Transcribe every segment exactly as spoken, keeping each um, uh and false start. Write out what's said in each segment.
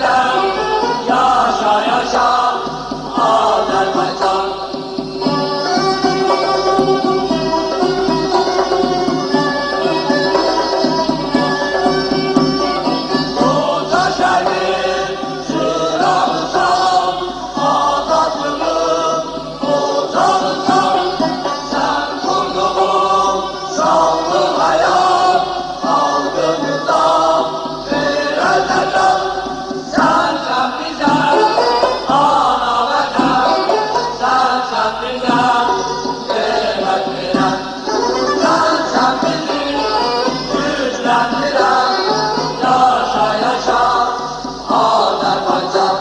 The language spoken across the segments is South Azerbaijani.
یاشا، یاشا، آذربایجان. اوجا شهید، چیراغیسان، آزادلیغین اوجاغیسان. سن قوردوغون شانلی حیات، خالقیمیزا وئرن جان. سنسن بیزه آنا وطن، سنسن بیزه قیمت وئرن، سنسن بیزی گوجلندیرن. یاشا، یاشا، آذربایجان.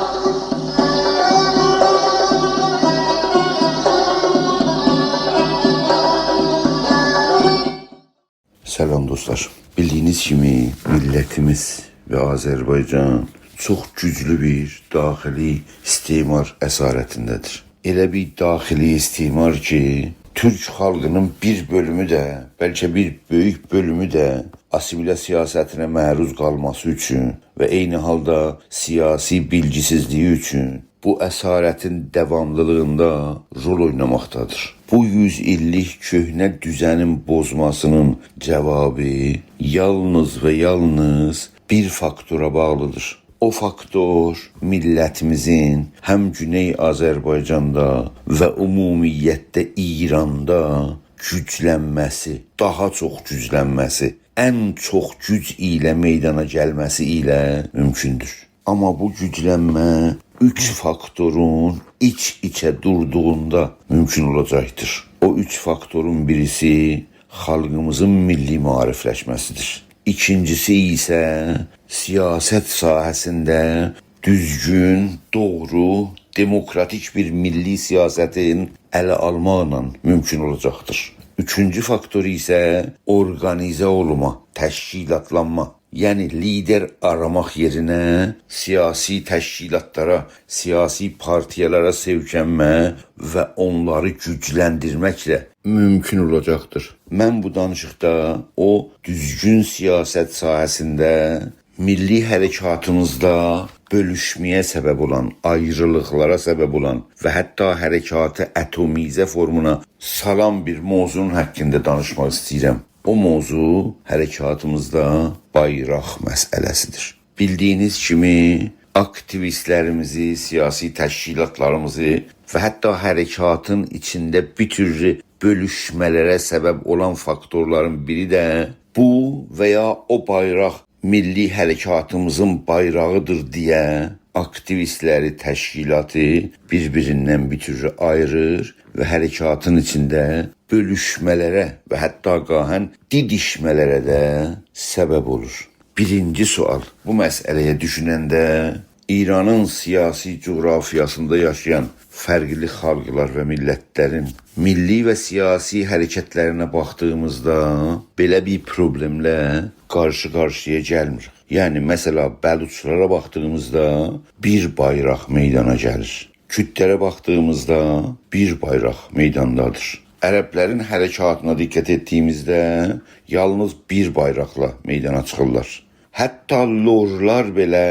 سلام دوستلار. بیلدیگینیز کیمی، میللتیمیز و آذربایجان چوخ گوجلو بیر داخلی استعمار اسارتینده‌دیر. ائله بیر داخلی استعمار کی، تورک خالقینین بیر بؤلومو ده، بلکه بیر بؤیوک بؤلومو ده آسیمیله سیاستینه معروض قالماسی اوچون و عینی حالدا سیاسی بیلگیسیزلیگی اوچون بو اسارتین داواملیلیغیندا رول اویناماقدادیر. بو یوز ایللیک کؤهنه دوزنین بوزماسینین جاوابی یالنیز و یالنیز بیر فاکتورا باغلیدیر. او فاکتور میللتیمیزین هم گونئی آذربایجاندا و عمومیتله ایراندا گوجلنمه‌سی، داها چوخ گوجلنمه‌سی، ان چوخ گوج ایله میدانا گلمه‌سی ایله مومکوندور. آمما بو گوجلنمه اوچ فاکتورون ایچ-ایچه دوردوغوندا مومکون اولاجاقدیر. او اوچ فاکتورون بیریسی خالقیمیزین میللی معاریفلشمه‌سیدیر. ایکینجیسی ایسه سیاست ساحه‌سینده دوزگون، دوغرو، دموکراتیک بیر میللی سیاستین اله آلماقلا مومکون اولاجاقدیر. اوچونجو فاکتور ایسه اورقانیزه اولما، تشکیلاتلانما. یعنی لیدر آراماق یئرینه سیاسی تشکیلاتلارا، سیاسی پارتیالارا سؤیکنمه و اونلاری گوجلندیرمکله مومکون اولاجاقدیر. من بو دانیشیقدا او دوزگون سیاست ساحه‌سینده میللی حرکاتیمیزدا بؤلوشمه‌یه سبب اولان، آیریلیقلارا سبب اولان و حتی حرکاتی اتمیزه فورمونا سالان بیر موضوعون حاقیندا دانیشماق ایسته‌ییرم. او موضوع حرکاتیمیزدا بایراق مسئله‌سیدیر. بیلدیگینیز کیمی، آکتیویستلریمیزی، سیاسی تشکیلاتلاریمیزی و حتی حرکاتین ایچینده بیر تورلو بؤلوشمه‌لره سبب اولان فاکتورلارین بیری ده بو و یا او بایراق میللی حرکاتیمیزین بایراغیدیر دئیه آکتیویستلری، تشکیلاتی بیر-بیریندن بیر تورلو آییریر و حرکاتین ایچینده بؤلوشمه‌لره و حتی گاهاً دیدیشمه‌لره ده سبب اولور. بیرینجی سؤال، بو مسئله‌یه دوشوننده ایرانین سیاسی جغرافیاسیندا یاشایان فرقلی خالقلار و میللتلرین میللی و سیاسی حرکتلرینه باخدیغیمیزدا بئله بیر پروبلئمله قارشی-قارشییا گلمیریک. یعنی، مثلا، بلوچلارا باخدیغیمیزدا بیر بایراق میدانا گلیر. کوردلره باخدیغیمیزدا بیر بایراق میداندادیر. عربلرین حرکاتینا دقت ائتدیگیمیزده یالنیز بیر بایراقلا میدانا چیخیرلار. حتی لورلار بئله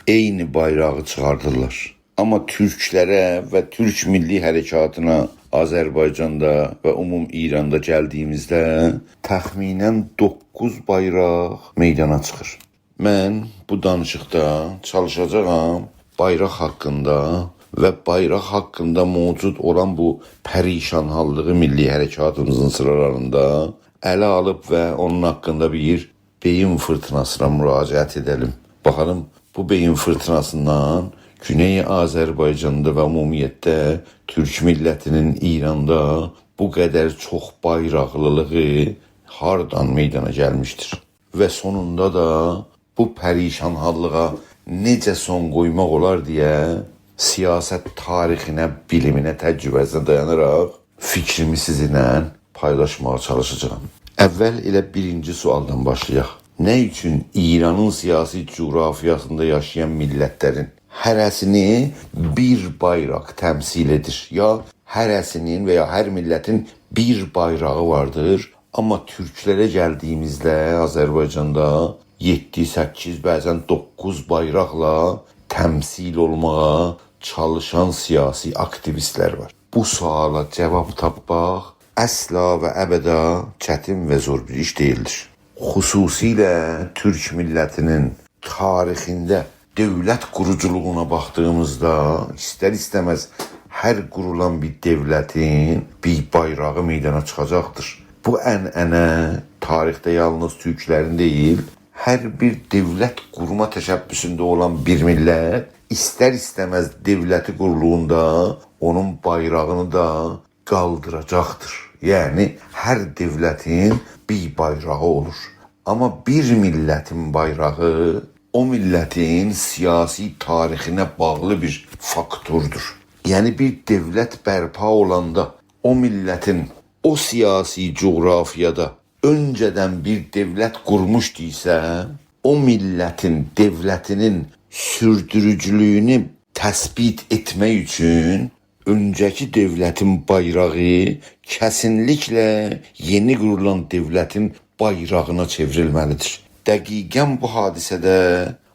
عینی بایراغی چیخاردیرلار. آمما تورکلره و تورک میللی حرکاتینا آذربایجاندا و عموم ایراندا گلدیگیمیزده تخمیناً دوققوز بایراق میدانا چیخیر. من بو دانیشیقدا چالیشاجاغام بایراق حاقیندا و بایراق حاقیندا موجود اولان بو پریشان‌حاللیغی میللی حرکاتیمیزین سیرالاریندا اله آلیب و اونون حاقیندا بیر بئیین فیرتیناسینا مراجعت ائده‌لیم. باخالیم، بو بئیین فیرتیناسیندان گونئی آذربایجاندا و عمومیتله تورک میللتینین ایراندا بو قدر چوخ بایراقلیلیغی هاردان میدانا گلمیشدیر؟ و سونوندا دا بو پریشان‌حاللیغا نئجه سون قویماق اولار دئیه سیاست تاریخینه، بیلیمینه، تجربه‌سینه دایاناراق فیکریمی سیزینله پایلاشماغا چالیشاجاغام. اول ائله بیرینجی سؤالدان باشلایاق. نه اوچون ایرانین سیاسی جغرافیاسیندا یاشایان میللتلرین هره‌سینی بیر بایراق تمثیل ائدیر؟ یا هره‌سینین و یا هر میللتین بیر بایراغی واردیر، آمما تورکلره گلدیگیمیزده آذربایجاندا یئددی، سککیز، بعضاً دوققوز بایراقلا تمثیل اولماغا چالیشان سیاسی آکتیویستلر وار. بو سؤالا جواب تاپماق اصلا و ابدا چتین و زور بیر ایش دئییلدیر. خصوصیله تورک میللتینین تاریخینده دؤولت قوروجولوغونا باخدیغیمیزدا، ایستر-ایسته‌مز هر قورولان بیر دؤولتین بیر بایراغی میدانا چیخاجاقدیر. بو عنعنه تاریخده یالنیز تورکلرین دئییل، هر بیر دؤولت قورما تشبثونده اولان بیر میللت ایستر-ایسته‌مز دؤولتی قورولوغوندا اونون بایراغینی دا قالدیراجاقدیر. یعنی، هر دؤولتین بیر بایراغی اولور. آمما بیر میللتین بایراغی او میللتین سیاسی تاریخینه باغلی بیر فاکتوردور. یعنی، بیر دؤولت برپا اولاندا او میللتین او سیاسی جغرافیادا اؤنجه‌دن بیر دؤولت قورموشدو ایسه، او میللتین دؤولتینین سوردوروجولویونو تثبیت ائتمک اوچون اؤنجه‌کی دؤولتین بایراغی کسینلیکله یئنی قورولان دؤولتین بایراغینا چئوریلمه‌لیدیر. دقیقاً بو حادثه ده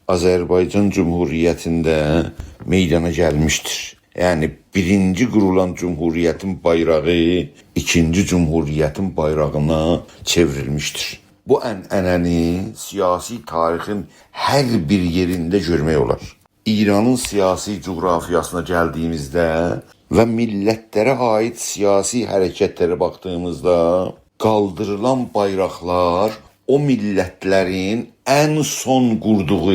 آذربایجان جمهوریتینده میدانا گلمیشدیر. یعنی، بیرینجی قورولان جمهوریتین بایراغی ایکینجی جمهوریتین بایراغینا چئوریلمیشدیر. بو عنعنه‌نی سیاسی تاریخین هر بیر یئرینده گؤرمک اولار. ایرانین سیاسی جغرافیاسینا گلدیگیمیزده و میللتلره عایید سیاسی حرکتلره باخدیغیمیزدا، قالدیریلان بایراقلار او میللتلرین ان سون قوردوغو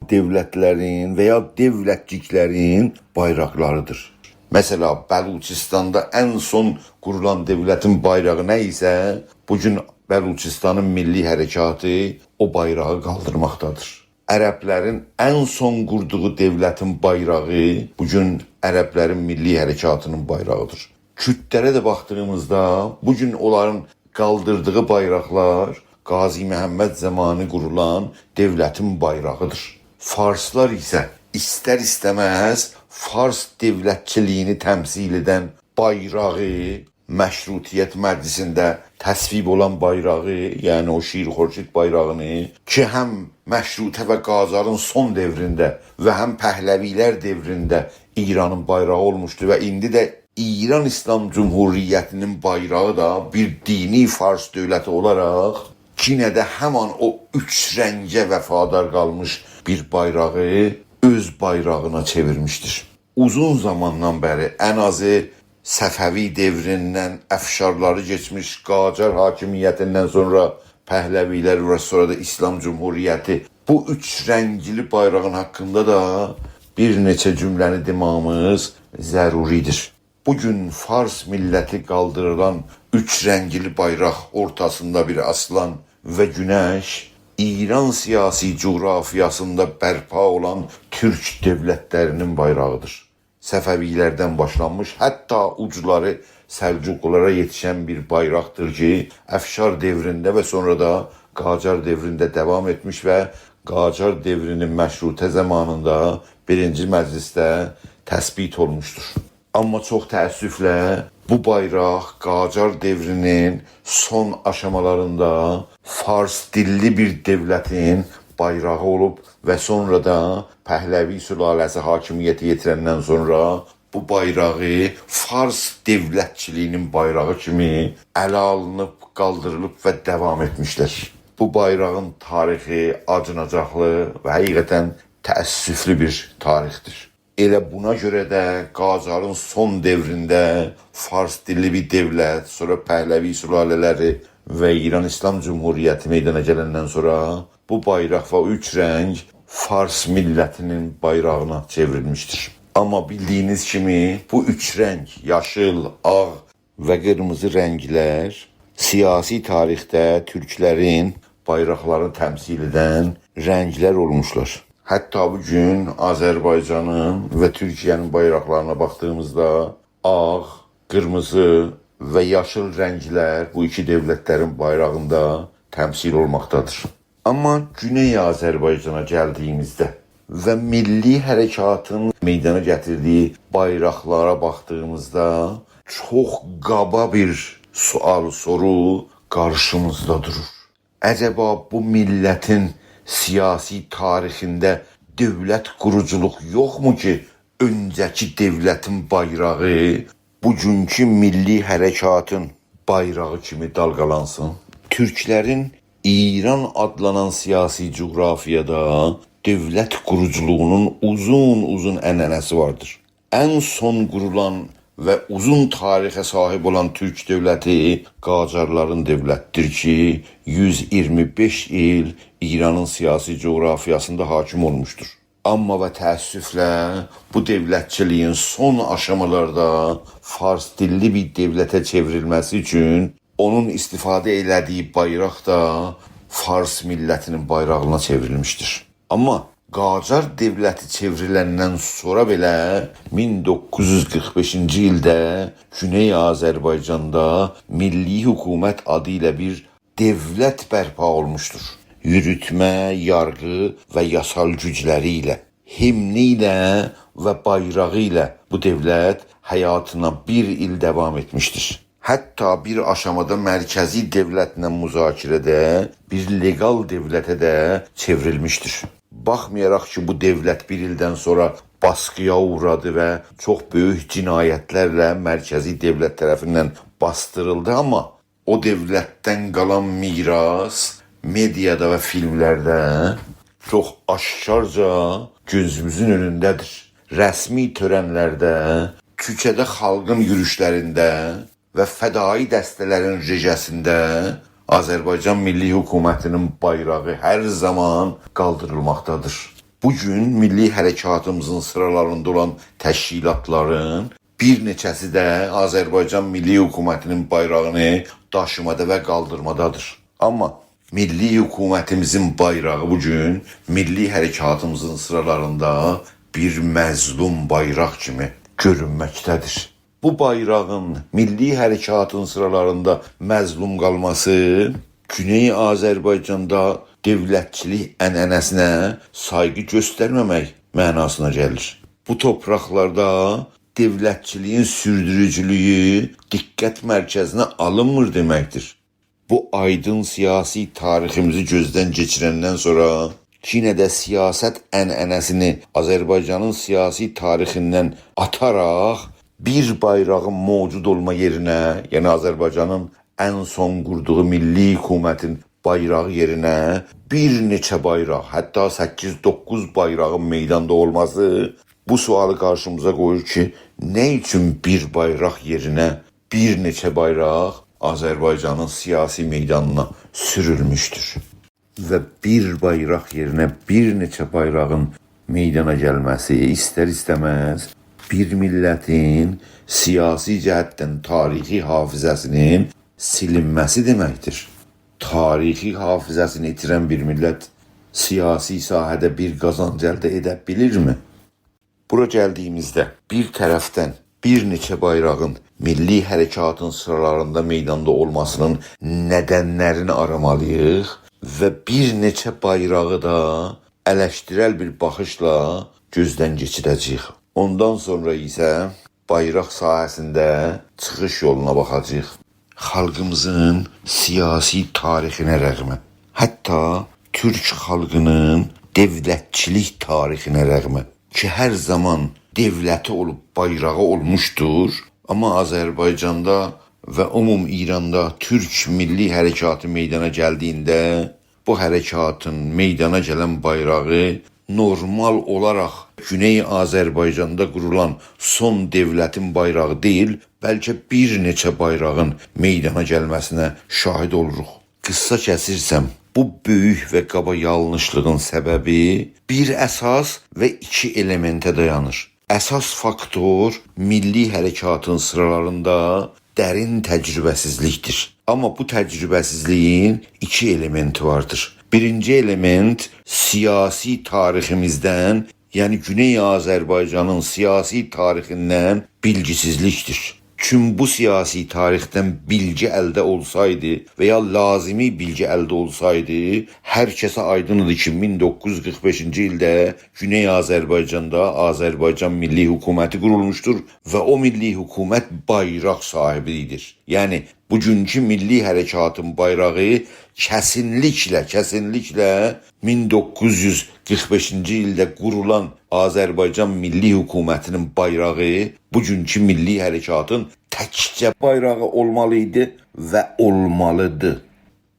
دؤولتلرین و یا دؤولتجیکلرین بایراقلاریدیر. مثلا، بلوچستاندا ان سون قورولان دؤولتین بایراغی نه ایسه، بو گون بلوچستانین میللی حرکاتی او بایراغی قالدیرماقدادیر. عربلرین ان سون قوردوغو دؤولتین بایراغی بو گون عربلرین میللی حرکاتینین بایراغیدیر. کوردلره ده باخدیغیمیزدا، بو گون اونلارین قالدیردیغی بایراقلار قاضی محمد زامانی قورولان دؤولتین بایراغیدیر. فارسلار ایسه ایستر-ایسته‌مز فارس دؤولتچیلیگینی تمثیل ائدن بایراغی، مشروطیت مجلیسینده تصویب اولان بایراغی، یعنی او شیر خورشید بایراغینی کی، هم مشروطه و قاجارین سون دؤورونده و هم پهلویلر دؤورونده ایرانین بایراغی اولموشدو و ایندی ده ایران ایسلام جمهوریتینین بایراغی دا بیر دینی فارس دؤولتی اولاراق یئنه ده همان او اوچ رنگه وفادار قالمیش بیر بایراغی اؤز بایراغینا چئویرمیشدیر. اوزون زاماندان بری، ان آزی صفوی دؤوریندن، افشارلاری کئچمیش، قاجار حاکمیتیندن سونرا پهلویلر و سونرا دا ایسلام جمهوریتی، بو اوچ رنگلی بایراغین حاقیندا دا بیر نئچه جمله‌نی دئمه‌ییمیز ضروریدیر. بو گون فارس میللتی قالدیریلان اوچ رنگلی بایراق، اورتاسیندا بیر آسلان و گونش، ایران سیاسی جغرافیاسیندا برپا اولان تورک دؤولتلرینین بایراغیدیر. صفویلردن باشلانمیش، حتی اوجلاری سلجوقلولارا یئتیشن بیر بایراقدیر کی، افشار دؤورونده و سونرا دا قاجار دؤورونده داوام ائتمیش و قاجار دؤورونون مشروطه زامانیندا بیرینجی مجلیسده تثبیت اولموشدور. آمما چوخ تأسفله بو بایراق قاجار دؤورونون سون آشامالاریندا فارس دیللی بیر دؤولتین بایراغی اولوب و سونرا دا پهلوی سلاله‌سی حاکمیته یئتیرندن سونرا بو بایراغی فارس دؤولتچیلیگینین بایراغی کیمی اله آلینیب، قالدیریلیب و داوام ائتمیشلر. بو بایراغین تاریخی آجیناجاقلی و حقیقتاً تأسفلو بیر تاریخدیر. ائله بونا گؤره ده قاجارین سون دؤورونده فارس دیللی بیر دؤولت، سونرا پهلوی سلاله‌لری و ایران ایسلام جمهوریتی میدانا گلندن سونرا بو بایراق و اوچ رنگ فارس میللتینین بایراغینا چئوریلمیشدیر. آمما بیلدیگینیز کیمی، بو اوچ رنگ، یاشیل، آغ و قیرمیزی رنگلر سیاسی تاریخده تورکلرین بایراقلارینی تمثیل ائدن رنگلر اولموشلار. حتی بو گون آذربایجانین و تورکیه‌نین بایراقلارینا باخدیغیمیزدا آغ، قیرمیزی و یاشیل رنگلر بو ایکی دؤولتلرین بایراغیندا تمثیل اولماقدادیر. آمما گونئی آذربایجانا گلدیگیمیزده و میللی حرکاتین میدانا گتیردیگی بایراقلارا باخدیغیمیزدا چوخ قابا بیر سؤال، سورو قارشیمیزدا دورور. عجبا بو میللتین سیاسی تاریخینده دؤولت قوروجولوق یوخمو کی، اؤنجه‌کی دؤولتین بایراغی بوگونکو میللی حرکاتین بایراغی کیمی دالغالانسین؟ تورکلرین ایران آدلانان سیاسی جغرافیادا دؤولت قوروجولوغونون اوزون-اوزون عنعنه‌سی واردیر. ان سون قورولان و اوزون تاریخه صاحیب اولان تورک دؤولتی قاجارلارین دؤولتیدیر کی، یوز اییرمی بئش ایل ایرانین سیاسی جغرافیاسیندا حاکم اولموشدور. آمما و تأسفله بو دؤولتچیلیگین سون آشامالاردا فارس دیللی بیر دؤولته چئوریلمه‌سی اوچون اونون استفاده ائله‌دیگی بایراق دا فارس میللتینین بایراغینا چئوریلمیشدیر. آمما قاجار دؤولتی چئوریلندن سونرا بئله مین دوققوز یوز قیرخ بئشینجی ایلده گونئی آذربایجاندا میللی حکومت آدی ایله بیر دؤولت برپا اولموشدور. یوروتمه، یارغی و یاسال گوجلری ایله، هیمنی ایله و بایراغی ایله بو دؤولت حیاتینا بیر ایل داوام ائتمیشدیر. حتی بیر آشامادا مرکزی دؤولتله مذاکره‌ده بیر لگال دؤولته ده چئوریلمیشدیر. باخمایاراق کی، بو دؤولت بیر ایلدن سونرا باسقییا اوغرادی و چوخ بؤیوک جنایتلرله مرکزی دؤولت طرفیندن باسدیریلدی، آمما او دؤولتدن قالان میراث مئدیادا و فیلملرده چوخ آشکارجا گؤزوموزون اؤنونده‌دیر. رسمی تؤرنلرده، کوچه‌ده خالقین یوروشلرینده و فدایی دسته‌لرین رژه‌سینده آذربایجان میللی حکومتینین بایراغی هر زامان قالدیریلماقدادیر. بو گون میللی حرکاتیمیزین سیرالاریندا اولان تشکیلاتلارین بیر نئچه‌سی ده آذربایجان میللی حکومتینین بایراغینی داشیمادا و قالدیرمادادیر. آمما میللی حکومتیمیزین بایراغی بو گون میللی حرکاتیمیزین سیرالاریندا بیر مظلوم بایراق کیمی گؤرونمکده‌دیر. بو بایراغین میللی حرکاتین سیرالاریندا مظلوم قالماسی گونئی آذربایجاندا دؤولتچیلیک عنعنه‌سینه سایغی گؤسترمه‌مک معناسینا گلیر. بو تورپاقلاردا دؤولتچیلیگین سوردوروجولویو دقت مرکزینه آلینمیر دئمکدیر. بو آیدین سیاسی تاریخیمیزی گؤزدن کئچیرندن سونرا یئنه ده سیاست عنعنه‌سینی آذربایجانین سیاسی تاریخیندن آتاراق بیر بایراغین موجود اولما یئرینه، یعنی آذربایجانین ان سون قوردوغو میللی حکومتین بایراغی یئرینه بیر نئچه بایراق، حتی سککیز-دوققوز بایراغین میداندا اولماسی بو سؤالی قارشیمیزا قویور کی، نه اوچون بیر بایراق یئرینه بیر نئچه بایراق آذربایجانین سیاسی میدانینا سورولموشدور؟ و بیر بایراق یئرینه بیر نئچه بایراغین میدانا گلمه‌سی ایستر-ایسته‌مز بیر میللتین سیاسی جهتدن تاریخی حافظه‌سینین سیلینمه‌سی دئمکدیر. تاریخی حافظه‌سینی ایتیرن بیر میللت سیاسی ساحه‌ده بیر قازانج الده ائده بیلیرمی؟ بورا گلدیگیمیزده بیر طرفدن بیر نئچه بایراغین میللی حرکاتین سیرالاریندا میداندا اولماسینین ندنلرینی آرامالی‌ییق و بیر نئچه بایراغی دا الشدیرل بیر باخیشلا گؤزدن کئچیره‌جه‌ییک. اوندان سونرا ایسه بایراق ساحه‌سینده چیخیش یولونا باخاجاغیق. خالقیمیزین سیاسی تاریخینه رغمه، حتی تورک خالقینین دؤولتچیلیک تاریخینه رغمه کی، هر زامان دؤولتی اولوب بایراغی اولموشدور، آمما آذربایجاندا و عموم ایراندا تورک میللی حرکاتی میدانا گلدیگینده بو حرکاتین میدانا گلن بایراغی نورمال اولاراق گونئی آذربایجاندا قورولان سون دؤولتین بایراغی دئییل، بلکه بیر نئچه بایراغین میدانا گلمه‌سینه شاهید اولوروق. قیسا کسیرسم، بو بؤیوک و قابا یانلیشلیغین سببی بیر اساس و ایکی ائلئمئنته دایانیر. اساس فاکتور میللی حرکاتین سیرالاریندا درین تجربه‌سیزلیکدیر. آمما بو تجربه‌سیزلیگین ایکی ائلئمئنتی واردیر. بیرینجی ائلئمئنت سیاسی تاریخیمیزدن، یعنی گونئی آذربایجانین سیاسی تاریخیندن بیلگیسیزلیکدیر. چون بو سیاسی تاریخدن بیلگی الده اولسایدی و یا لازیمی بیلگی الده اولسایدی، هر کسه آیدین ایدی کی، مین دوققوز یوز قیرخ بئشینجی ایلده گونئی آذربایجاندا آذربایجان میللی حکومتی قورولموشدور و او میللی حکومت بایراق صاحیبی ایدی. یعنی، بوگونکو میللی حرکاتین بایراغی کسینلیکله، کسینلیکله مین دوققوز یوز قیرخ بئشینجی ایلده قورولان آذربایجان میللی حکومتینین بایراغی بوگونکو میللی حرکاتین تکجه بایراغی اولمالی ایدی و اولمالیدیر.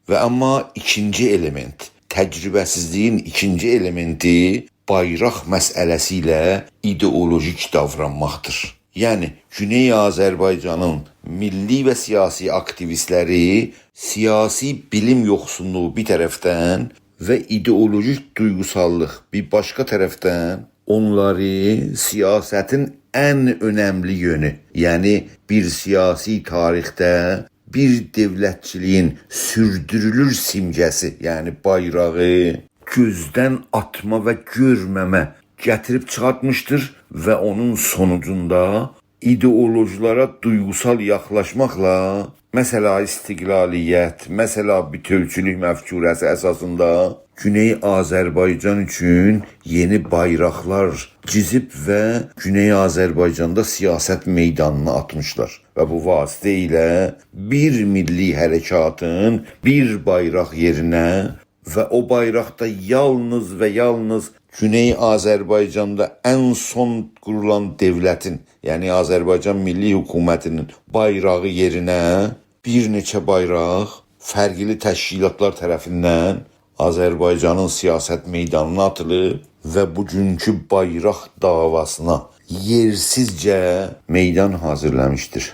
و آمما ایکینجی المنت، تجربه‌سیزلیگین ایکینجی المنتی بایراق مسئله‌سی ایله ایدئولوژیک داورانماقدیر. یعنی، گونئی آذربایجانین میللی و سیاسی آکتیویستلری سیاسی بیلیم یوخسونلوغو بیر طرفدن و ایدئولوژیک دویغوساللیق بیر باشقا طرفدن اونلاری سیاستین ان اؤنملی یؤنو، یعنی بیر سیاسی تاریخده بیر دؤولتچیلیگین سوردورولور سیمگه‌سی، یعنی بایراغی گؤزدن آتما و گؤرمه‌مه گتیریب چیخارتمیشدیر و اونون سونوجوندا ایدئولوژی‌لره دویغوسال یاخلاشماقلا، مثلا استقلالیت، مثلا بوتؤوچولوک مفکوره‌سی اساسیندا گونئی آذربایجان اوچون یئنی بایراقلار جیزیب و گونئی آذربایجاندا سیاست میدانینا آتمیشلار. و بو واسطه ایله بیر میللی حرکاتین بیر بایراق یئرینه و او بایراقدا یالنیز و یالنیز گونئی آذربایجاندا ان سون قورولان دؤولتین، یعنی آذربایجان میللی حکومتینین بایراغی یئرینه بیر نئچه بایراق فرقلی تشکیلاتلار طرفیندن آذربایجانین سیاست میدانینا آتیلیب و بوگونکو بایراق دعواسینا یئرسیزجه میدان حاضیرلامیشدیر.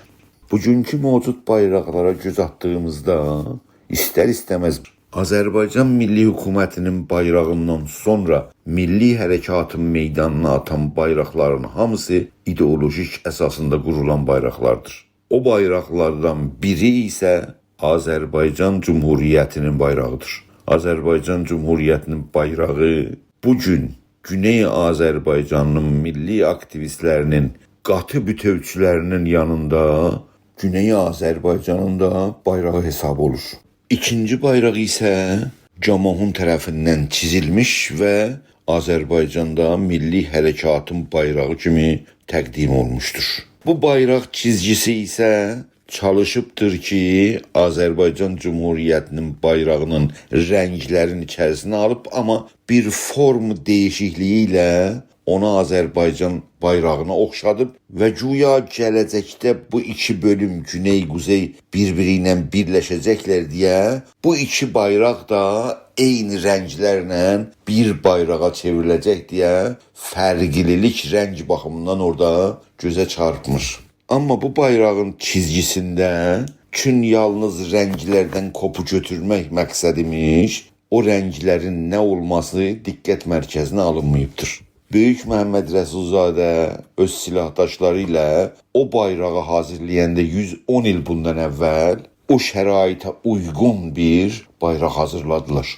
بوگونکو موجود بایراقلارا گؤز آتدیغیمیزدا ایستر-ایسته‌مز آذربایجان میللی حکومتینین بایراغیندان سونرا میللی حرکاتین میدانینا آتان بایراقلارین هامیسی ایدئولوژیک اساسیندا قورولان بایراقلاردیر. او بایراقلاردان بیری ایسه آذربایجان جمهوریتینین بایراغیدیر. آذربایجان جمهوریتینین بایراغی بو گون گونئی آذربایجانین میللی آکتیویستلرینین، قاتی بوتؤوچولرینین یانیندا گونئی آذربایجانین دا بایراغی حساب اولور. ایکینجی بایراق ایسه گاموحون طرفیندن چیزیلمیش و آذربایجاندا میللی حرکاتین بایراغی کیمی تقدیم اولموشدور. بو بایراق چیزگیسی ایسه چالیشیبدیر کی، آذربایجان جمهوریتینین بایراغینین رنگلرین ایچریسینه آلیب، آمما بیر فورم دییشیکلیگی ایله اونو آذربایجان بایراغینا اوخشادیب و گویا گله‌جکده بو ایکی بؤلوم، گونئی، قوزئی، بیر-بیری ایله بیرلشه‌جکلر دئیه بو ایکی بایراق دا عینی رنگلرله بیر بایراغا چئوریله‌جک دئیه فرقلیلیک رنگ باخیمیندان اورادا گؤزه چارپمیر. آمما بو بایراغین چیزگیسینده چون یالنیز رنگلردن کوپو گؤتورمک مقصد ایمیش، او رنگلرین نه اولماسی دقت مرکزینه آلینماییبدیر. بؤیوک محمد رسول‌زاده اؤز سلاحداشلاری ایله او بایراغی حاضیرلایاندا یوز اون ایل بوندان اول او شرایطه اویغون بیر بایراق حاضیرلادیلار.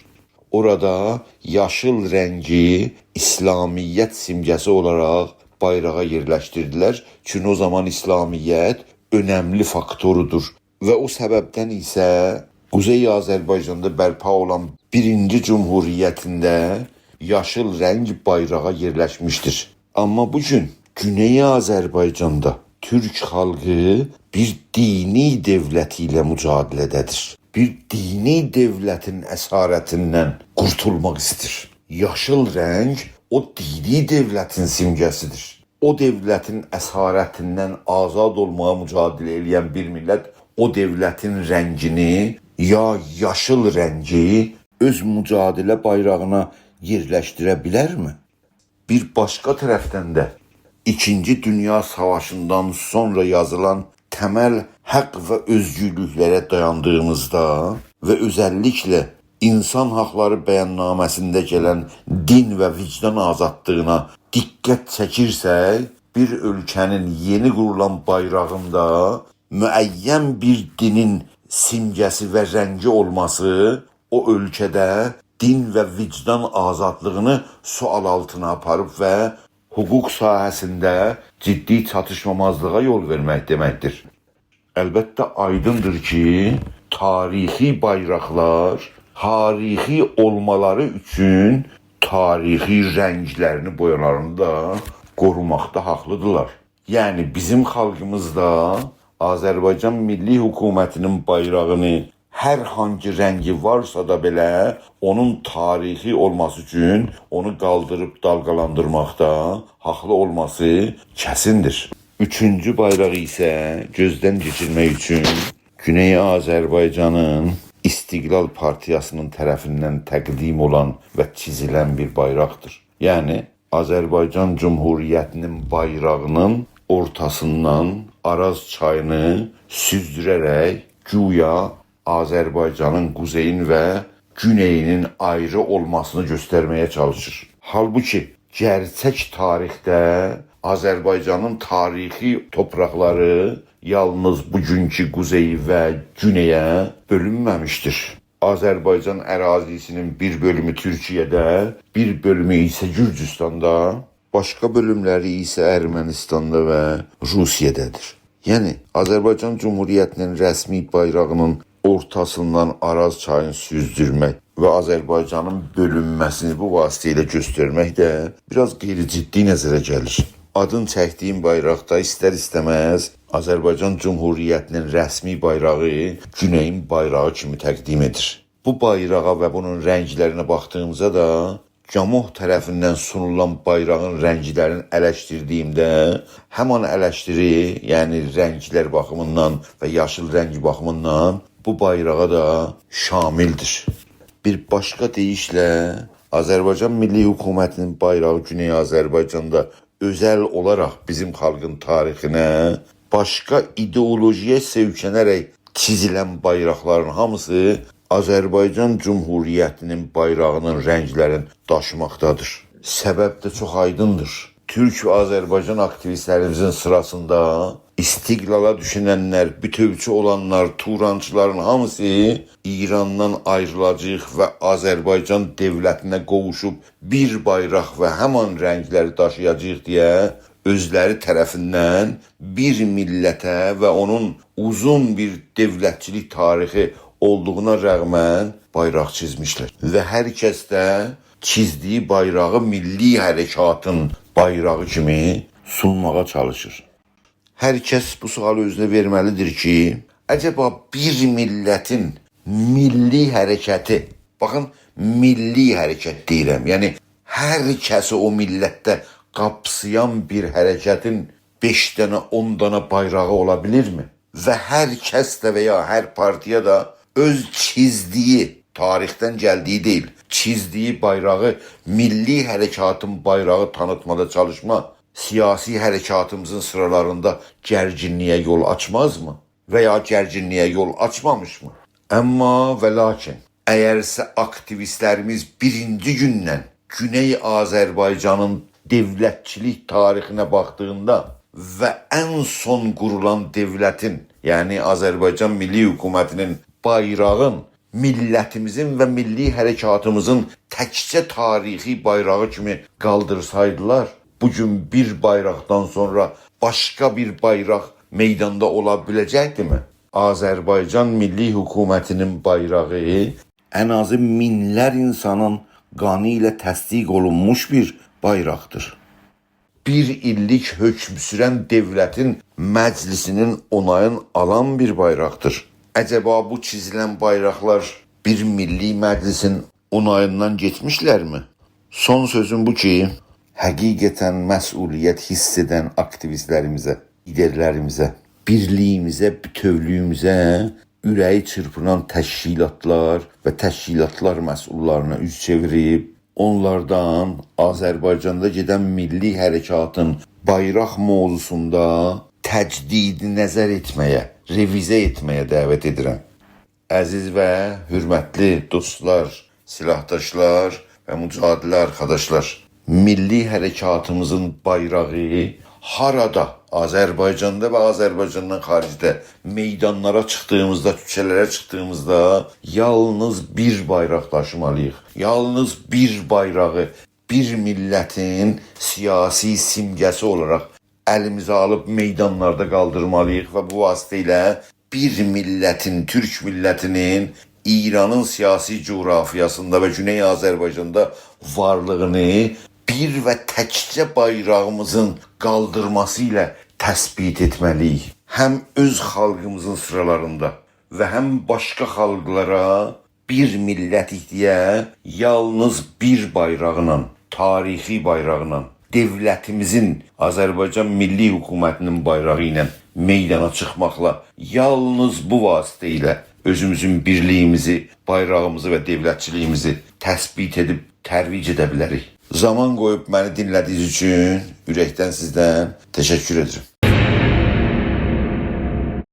اورادا یاشیل رنگی اسلامیت سیمگه‌سی اولاراق بایراغا یئرلشدیردیلر. چونکی او زامان اسلامیت اؤنملی فاکتورودور. و او سببدن ایسه قوزئی آذربایجاندا برپا اولان بیرینجی جمهوریتینده یاشیل رنگ بایراغا یئرلشمیشدیر. آمما بو گون گونئی آذربایجاندا تورک خالقی بیر دینی دؤولت ایله مجادله‌ده‌دیر. بیر دینی دؤولتین اسارتیندن قورتولماق ایسته‌ییر. یاشیل رنگ او دینی دؤولتین سیمگه‌سیدیر. او دؤولتین اسارتیندن آزاد اولماغا مجادله ائله‌ین بیر میللت او دؤولتین رنگینی، یا یاشیل رنگی اؤز مجادله بایراغینا یئرلشدیره بیلرمی؟ بیر باشقا طرفدن ده، ایکینجی دونیا ساواشیندان سونرا یازیلان تمل حاق و اؤزگورلوکلره دایاندیغیمیزدا و اؤزللیکله اینسان حاقلاری بیاننامه‌سینده گلن دین و وجدان آزادلیغینا دقت چکیرسک، بیر اؤلکه‌نین یئنی قورولان بایراغیندا معین بیر دینین سیمگه‌سی و رنگی اولماسی او اؤلکه‌ده دین و وجدان آزادلیغینی سؤال آلتینا آپاریب و حقوق ساحه‌سینده جدی چاتیشمامازلیغا یول وئرمک دئمکدیر. البته، آیدیندیر کی، تاریخی بایراقلار تاریخی اولمالاری اوچون تاریخی رنگلرینی، بویالارینی دا قوروماقدا حاقلیدیرلار. یعنی، بیزیم خالقیمیز دا، آذربایجان میللی حکومتی‌نین بایراغینی هر هانگی رنگی وارسا دا بئله، اونون تاریخی اولماسی اوچون اونو قالدیریب دالغالاندیرماقدا حاقلی اولماسی کسین‌دیر. اوچونجو بایراق ایسه گؤزدن کئچیرمک اوچون گونئی آذربایجانین استقلال پارتیاسی‌نین طرفیندن تقدیم اولان و چیزیلن بیر بایراقدیر. یعنی، آذربایجان جمهوریتی‌نین بایراغی‌نین اورتاسیندان آراز چایینی سوزدوره‌رک گویا آذربایجانین قوزئیین و گونئیی‌نین آیری اولماسینی گؤسترمه‌یه چالیشیر. حالبوکی گئرچک تاریخده آذربایجانین تاریخی توپراقلاری یالنیز بوگونکو قوزئی و گونئیه بؤلونمه‌میشدیر. آذربایجان اراضی‌سی‌نین بیر بؤلومو تورکیه‌ده، بیر بؤلومو ایسه گورجوستاندا، باشقا بؤلوملری ایسه ارمنیستاندا و روسیه‌ده‌دیر. یعنی، آذربایجان جمهوریتی‌نین رسمی بایراغی‌نین اورتاسیندان آراز چایینی سوزدورمک و آذربایجانین بؤلونمه‌سینی بو واسطه ایله گؤسترمک ده بیر آز غیرجدی نظره گلیر. آدین چکدیییم بایراق دا ایستر-ایسته‌مز آذربایجان جمهوریتی‌نین رسمی بایراغی گونئیین بایراغی کیمی تقدیم ائدیر. بو بایراغا و بونون رنگلرینه باخدیغیمیزدا دا گاموح طرفیندن سونولان بایراغین رنگلرینی الشدیردیییمده، همان الشدیری، یعنی رنگلر باخیمیندان و یاشیل رنگ باخیمیندان بو بایراغا دا شامیل‌دیر. بیر باشقا دئییشله، آذربایجان میللی حکومتی‌نین بایراغی گونئی آذربایجاندا اؤزل اولاراق بیزیم خالقین تاریخینه باشقا ایدئولوژی‌یه سؤیکنه‌رک چیزیلن بایراقلارین هامیسی آذربایجان جمهوریتی‌نین بایراغی‌نین رنگلرینی داشیماقدادیر. سبب ده چوخ آیدین‌دیر. تورک و آذربایجان آکتیویستلریمیزین سیراسیندا استقلالا دوشوننلر، بوتؤوچو اولانلار، تورانچیلارین هامیسی ایراندان آیریلاجاغیق و آذربایجان دؤولتینه قوووشوب بیر بایراق و همان رنگلری داشییاجاغیق دئیه اؤزلری طرفیندن بیر میللته و اونون اوزون بیر دؤولتچیلیک تاریخی اولدوغونا رغماً بایراق چیزمیشلر. و هر کس ده چیزدیگی بایراغی میللی حرکاتین بایراغی کیمی سونماغا چالیشیر. هر کس بو سؤالی اؤزونه وئرمه‌لی‌دیر کی، عجبا بیر میللتین میللی حرکتی، باخین، میللی حرکت دئییرم، یعنی هر کسی او میللتده قاپسایان بیر حرکتین بئش دنه، اون دنه بایراغی اولا بیلیرمی؟ و هر کس ده و یا هر پارتیا دا اؤز چیزدیگی، تاریخدن گلدیگی دئییل، چیزدیگی بایراغی، میللی حرکاتین بایراغی تانیتمادا چالیشما سیاسی حرکاتیمیزین سیرالاریندا گرگینلیگه یول آچمازمی؟ و یا گرگینلیگه یول آچمامیشمی؟ آمما و لاکین، اگرسه آکتیویستلریمیز بیرینجی گوندن گونئی آذربایجانین دؤولتچیلیک تاریخینه باخدیغیندا و ان سون قورولان دؤولتین، یعنی آذربایجان میللی حکومتی‌نین بایراغین میللتیمیزین و میللی حرکاتیمیزین تکجه تاریخی بایراغی کیمی قالدیرسایدیلار، بو گون بیر بایراقدان سونرا باشقا بیر بایراق میداندا اولا بیله‌جکدیمی؟ آذربایجان میللی حکومتی‌نین بایراغی ان آزی مینلر اینسانین قانی ایله تصدیق اولونموش بیر بایراقدیر. بیر ایللیک حکم سورن دؤولتین مجلسی‌نین اونایین آلان بیر بایراقدیر. عجبا بو چیزیلن بایراقلار بیر میللی مجلسین اوناییندان کئچمیشلرمی؟ سون سؤزوم بو کی، حقیقتاً مسئولیت حیس ائدن آکتیویستلریمیزه، لیدرلریمیزه، بیرلیگیمیزه، بوتؤولویوموزه اوره‌یی چیرپینان تشکیلاتلار و تشکیلاتلار مسئوللارینا اوز چئویریب، اونلاردان آذربایجاندا گئدن میللی حرکاتین بایراق موضوعسوندا تجدید نظر ائتمه‌یه، رئویزه ائتمه‌یه دعوت ائدیرم. عزیز و حؤرمتلی دوستلار، سلاحداشلار و مجادله آرکاداشلار، میللی حرکاتیمیزین بایراغی هارادا، آذربایجاندا و آذربایجاندان خاریجده میدانلارا چیخدیغیمیزدا، کوچه‌لره چیخدیغیمیزدا یالنیز بیر بایراق داشیمالی‌ییق. یالنیز بیر بایراغی بیر میللتین سیاسی سیمگه‌سی اولاراق الیمیزه آلیب میدانلاردا قالدیرمالی‌ییق و بو واسطه ایله بیر میللتین، تورک میللتی‌نین ایرانین سیاسی جغرافیاسیندا و گونئی آذربایجاندا وارلیغینی بیر و تکجه بایراغیمیزین قالدیرماسی ایله تثبیت ائتمه‌لی‌ییک. هم اؤز خالقیمیزین سیرالاریندا و هم باشقا خالقلارا بیر میللتیک دئیه یالنیز بیر بایراقلا، تاریخی بایراقلا، دؤولتیمیزین، آذربایجان میللی حکومتی‌نین بایراغی ایله میدانا چیخماقلا، یالنیز بو واسطه ایله اؤزوموزون بیرلیییمیزی، بایراغیمیزی و دؤولتچیلیییمیزی تثبیت ائدیب ترویج ائده بیلریک. زامان قویوب منی دینله‌دیگینیز اوچون اورکدن سیزدن تشکر ائدیرم.